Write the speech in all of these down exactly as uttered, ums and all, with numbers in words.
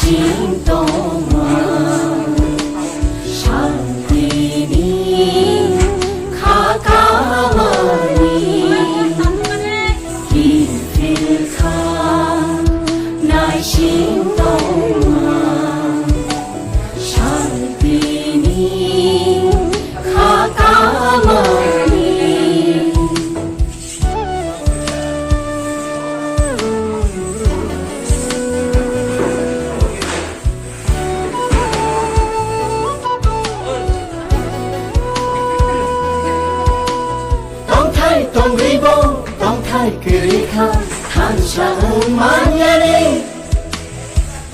Sing tongma, santini kha kamani kiphil kha, naising tongma, santini kha kamani. Tongthai tongribo, tongthai kwrwi kha, thansa wng manyani.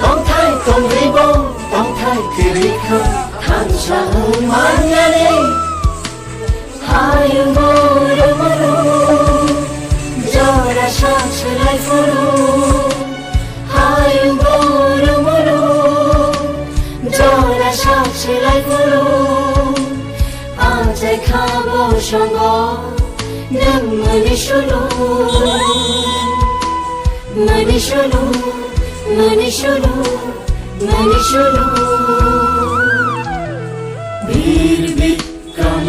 Tongthai tongribo, tongthai kwrwi kha, thansa wng manyani. Hayung boro boro, jora sak swlai phuru. Hayung boro boro, jora sak swlai phuru. Achai kha bosongo, nwng mani sulu. Mani sulu, mani sulu, mani sulu. Bir Bikram,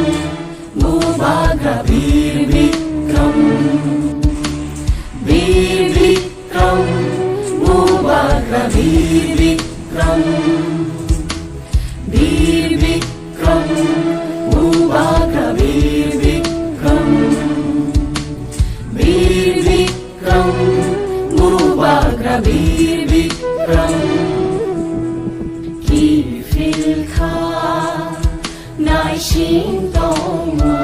Bubagra Bir Bikram, Bir Bikram, Bubagra Bir Bikram, Bir Bikram, Bubagra Bir Bikram, Bir Bikram, Bubagra Bir Bikram. Kiphil kha. Naising tongma,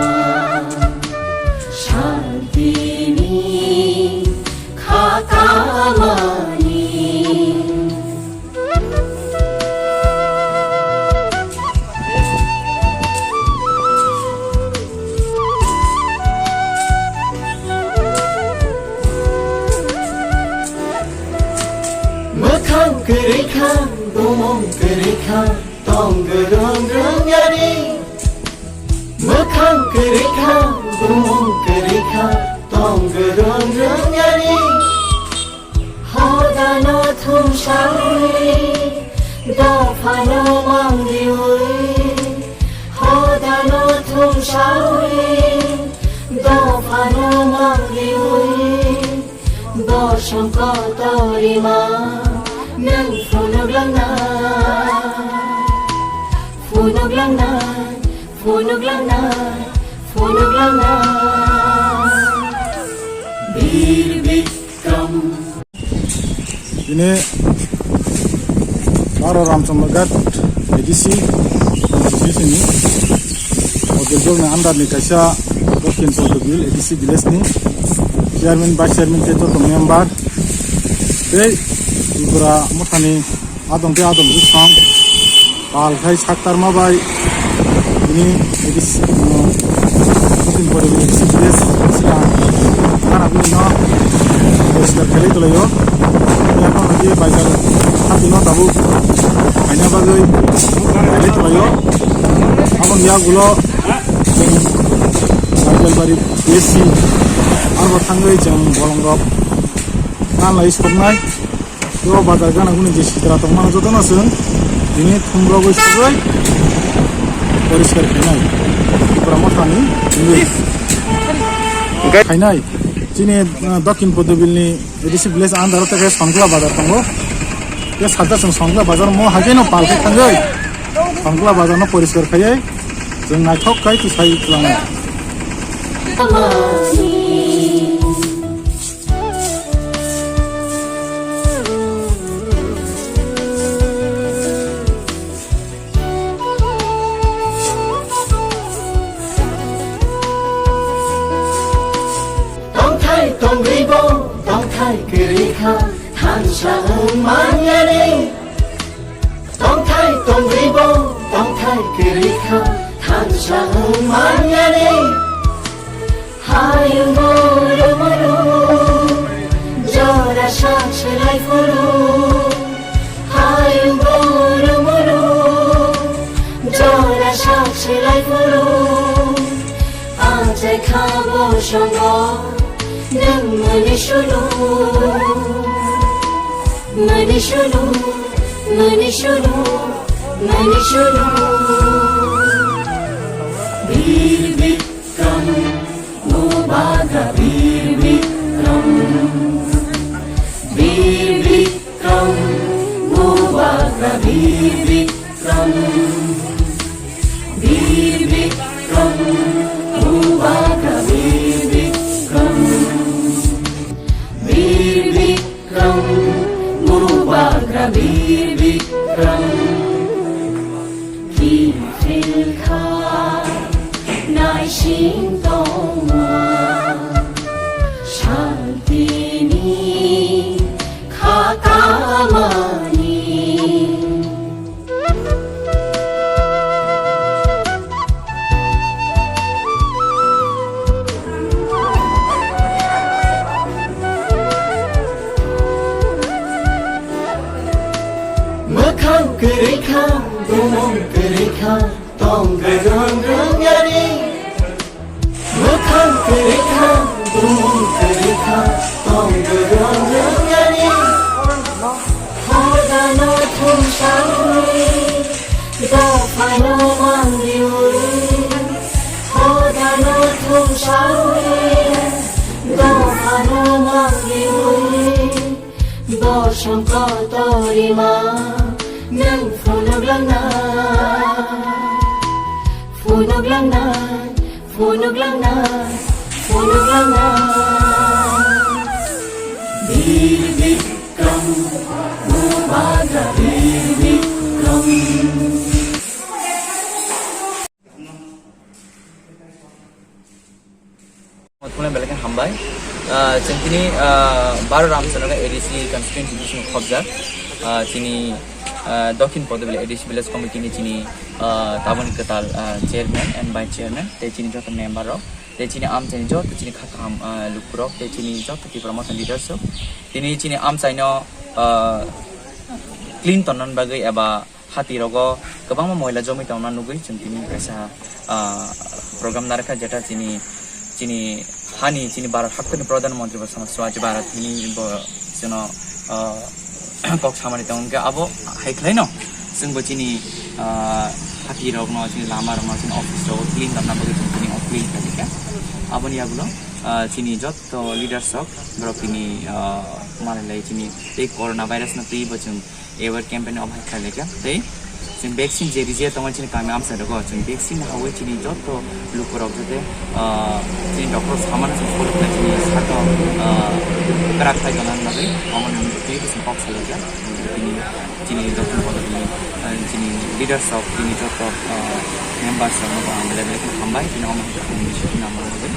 santini kha kamani. Mwkhang kwrwi kha, bumung kwrwi kha, tong gwrwng rwng yani. Mwkhang kwrwi kha, bumung kwrwi kha, tong gwrwng rwng yani. Hodano thumsawi, dophano mangriwi. Hodano thumsawi, dophano mangriwi. Bosong kotorima, nwng phunuk langnai, phunuk langnai, phunuk langnai, phunuk langnai. Bir Bikram. Ini Baro Ramchandra Ghat A D C constituency ni Kodilbog ni under ni kaisa Dokhin Portobil A D C village ni chairman, vice chairman tei joto member tei Tripura mothani adong tei adong bwswk pal khai saktarma bai ini A D C, um, Dokhin Portobil A D C village sika khana bwino poriskar khlai tonglaio. Yaphano je baizar hapino tabuk khaina bagwi khlai tonglaio. Aboni yagulo chwng Rajabari P S C arbo thangwi chwng bolongrok kanlai soknai. Yo bazar gana guni je sitra tongmano jotono chwng tini thumrogwi sugwi poriskar khainai. Tripura mothani wngwi khainai. Chini, uh, Dokhin Portobilni A D C village under o tei Sonkla bazar tongo. Tei sajak chwng Sonkla bazar mo haikhe no pal khe thangwi Sonkla bazar no poriskar khaiwi chwng naithok khai tisai twlangnai. Tongthai tongribo, tongthai kwrwi kha, thansa wng manyani. Tongthai tongribo, tongthai kwrwi kha, thansa wng manyani. Hayung boro boro, jora sak swlai phuru. Hayung boro boro, jora sak swlai phuru. Achai kha bosongo, nwng mani sulu, mani sulu. Mani shunu, mani shunu. Bir Bikram, Mubaga Bir Bikram. Bir Bikram, Mubaga Bir Bikram. Bir Bikram, Mubaga Bir Bikram. Bir Bikram, Mubaga Bir Bikram. Kiphilkha naising tongma santini khakamani. Mwkhang kwrwi kha, bumung kwrwi kha, tong gwnang rwngyani. Mwkhang kwrwi kha, bumung kwrwi kha, tong gwnang rwngyani. Hodano thumsawi, dophano mangliwi. Hodano thumsawi, dophano mangliwi. Bosong kotorima nwng phunuklangnai, phunuklangnai, phunuklangnai, phunuklangnai. Bir Bikram, Mubaga Bir Bikram. Khulumya belai khe hambai. Ah, chwng tini, ah, Baro Ramchandra A D C constituency bising khobjak. Ah, chini, ah, Dokhin Podobili A D C village committee ni chini, ah, taboni kwtal, ah, chairman and vice chairman, tei chini joto member rok, tei chini amchaini joto chini kha kaham, ah, lukurok, tei chini joto Tipra Motha leaders rok. Tini chini amchaino, ah, clean tonna bagwi eba hati rogo kwbangma moila jomwi tongna nugwi chwng tini kaisa, ah, program narwkha, jeta chini, chini hani, chini Bharat haktorni Pradhan Mantri bo sama Swachh Bharat hini bo chwngno, ah, kok samani tongo, hwnkhe abo hai khwlaino chwngbo chini, ah, hati rokno, chini lama rokno, chini office rogo clean tongna bagwi chwng tini o clean khlaikha. Aboni yagulo, ah, chini jotto leaders rok borok tini, ah, manlai chini tei corona virus no twi bo chwng aware campaign obo hai khlaikha. Tei chwng vaccine je rwjak tongo chini kami amchai rogo, chwng vaccine hawi chini jotto lukurok jate, ah, chini doctor samano chwng follow khlai chini saka, ah, kwrak khai tongna bagwi omo ni twi chwng kok salaijak. Chini, chini Dokhin Podobili, ah, chini leaders rok, chini jotto, ah, members rokno bo ang belai belai khe hambai, chini omo hai khe communication nangma bagwi.